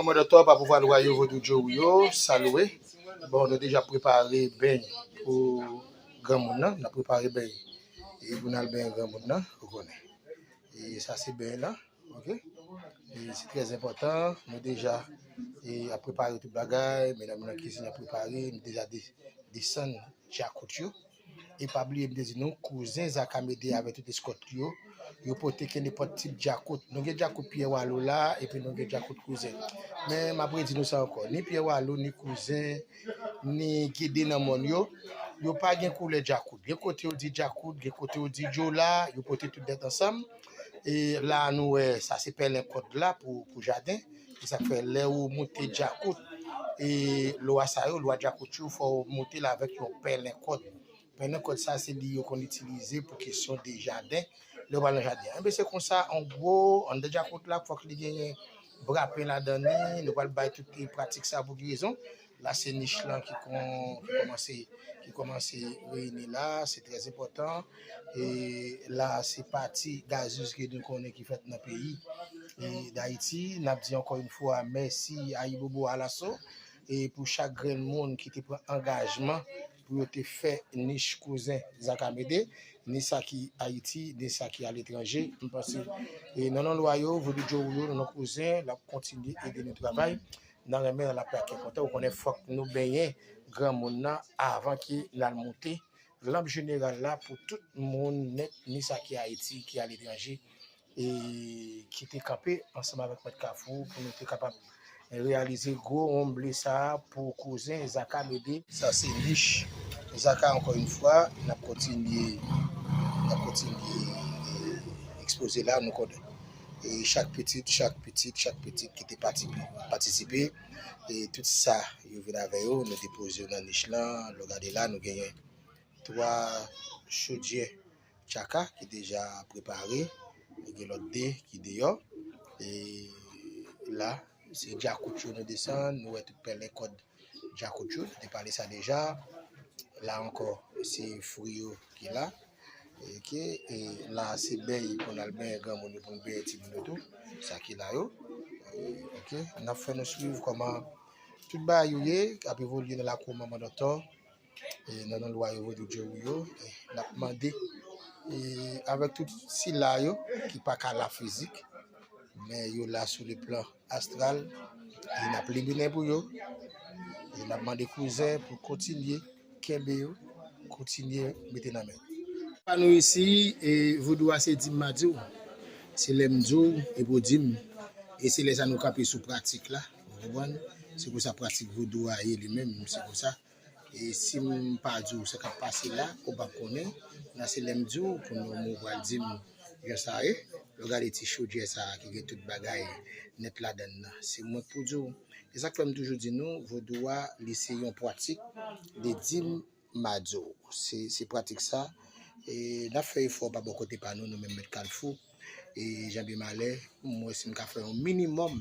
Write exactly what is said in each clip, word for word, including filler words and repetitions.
Mwen dòktè pa pouvwa lwa yo vodou Joe yo, salwe. Bon, nou deja prepare beny pou granmoun nan, n ap prepare beny. E pou n al benyen granmoun nan, ou konnen. E sa se beny lan, oke? E se trè enpòtan, nou deja e, ap prepare tout bagay, medam nan kizin ap prepare, nou deja de- desann djakout yo. E pa bliye m te di nou, kouzen Zakamede avèk tout eskòt li yo, yo pote kenenpòt tip djakout. Nou gen djakout Pyè Walo la, epi nou gen djakout kouzen. Men m ap redi nou sa ankò, ni Pyè Walo, ni kouzen, ni gede nan mòn yo, yo pa gen koulè djakout. Gen kote yo di djakout, gen kote yo di djola, yo pote tout nèt ansanm. E la nou wè, sa se pèlen kòd la pou, pou jaden. Se sa k fè lè ou moute djakout, e lwa sa yo, lwa djakout yo, fò ou moute l avèk yon pèlen kòd. Pèlen kòd sa, se li yo konn itilize pou kesyon de jaden, lè ou pral nan jaden. Enben, se konsa, an gwo, anndan djakout la, fòk li genyen brapen ladan li, nou pral bay tout pratik sa pou ki rezon. La, se nich lan ki kon, ki kòmanse, ki kòmanse reyini la, se trè enpòtan. E la, se pati gazuz ke nou konnen ki fèt nan peyi e, Dayiti. N ap di ankò yon fwa, mèsi Ayibobo Alaso e pou chak grenn moun ki te pran angajman pou yo te fè nich kouzen Zakamede, ni sa ki Ayiti, ni sa ki aletranje. M panse, e nan non lwa yo, vodou Joe yo, nan non kouzen, l ap kontinye ede nou travay. Nan renmen, nan lapè ak kè kontan, ou konnen fòk nou benyen granmoun nan avan ke n al moute lanp jeneral la pou tout moun nèt, ni sa ki Ayiti, ki aletranje, e ki te kanpe ansanm avèk Mèt Kafou pou nou te kapab reyalize gwo wonmble sa a pou kouzen Zakamede. Sa se nich Zaka, ankò yon fwa, n ap kontinye, n ap kontinye e, ekspoze la, nou konnen. E chak pitit, chak pitit, chak pitit ki te patisipe, patisipe, e tout sa yo vin avè yo, nou depoze yo nan nich lan. Lè w gade la, nou genyen twa chodyè tchaka ki deja prepare. Gen lòt de ki deyò. E la, se djakout yo nou desann. Nou wè tout pèlen kòd djakout yo. Nou te pale sa deja. La ankò, se fwi yo ki la. Oke, e la, se beny pou n al benyen granmoun yo, pou n benyen timoun yo tou. Sa ki la yo. E, oke, n ap fè nou swiv kòman tout bagay yo ye, k ap evolye nan lakou manman dòktè. E, nan non lwa yo vodou Joe yo, e, n ap mande, e, avèk tout sila yo ki pa ka la fizik, men yo la sou le plan astral, e n ap libinen pou yo, e n ap mande kouzen pou kontinye kenbe yo, kontinye mete nan men. Pa nou isi, e vodou a se di m ma di w, se lè m di w, epi w di m, e se lè sa nou kanpe sou pratik la, ou konprann? Se konsa pratik vodou a ye li menm, se konsa. E si m pa di w sa k ap pase la, ou p ap konnen. Nan se lè m di w pou nou, ou pral di m jan sa ye. Lè w gade ti chodyè sa a ki gen tout bagay nèt ladan l nan, se mwen k pou di w. E sa k fè m toujou di nou, vodou a, li se yon pratik de di m ma di w. Se, se pratik sa. E n ap fè efò pa bò kote pa nou, nou menm Mèt Kalfou. E Janbye Malè, m wè si m ka fè yon minimòm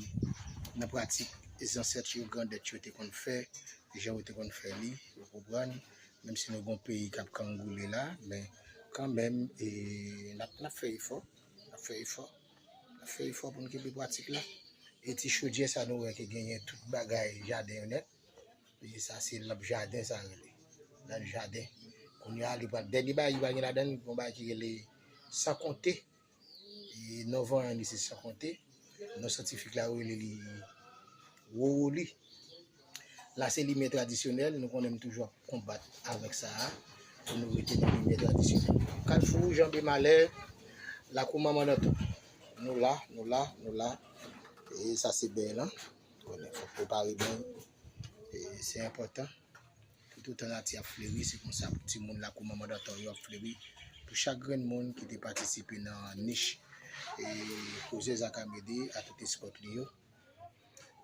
nan pratik zansèt yo, grandèt yo te konn fè, jan yo te konn fè li, ou konprann? Menm si nou gon peyi k ap kangoule la, men kanmenm, e, n ap, n ap fè efò, n ap fè efò, n ap fè efò pou n kenbe pratik la. E ti chodyè sa nou wè ki genyen tout bagay jaden yo nèt, e sa se lanp jaden sa rele, lanp jaden. Kounye a, li pral, dènye bagay li pral gen ladan l, gon bagay ki rele san konte. E non vanyan li se san konte. Non syantifik la yo rele li wowoli. La se limyè tradisyonèl, nou konnen m toujou ap konbat avèk sa a, pou nou rete nan limyè tradisyonèl. Kalfou, Janbye Malè, lakou manman nan tou. Nou la, nou la, nou la. E sa se beny lan. Konnen fòk prepare beny. E se enpòtan. Toutotan nati ap fleri, se konsa pou timoun lakou manman dòktè yo ap fleri. Pou chak grenn moun ki te patisipe nan nich, e, kouzen Zakamede a tout eskòt li yo.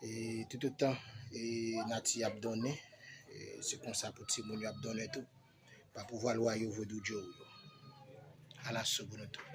E, toutotan, e, nati ap donnen, e, se konsa pou timoun yo ap donnen tou. Pa pouvwa lwa yo vodou Joe yo. Alaso pou nou tout.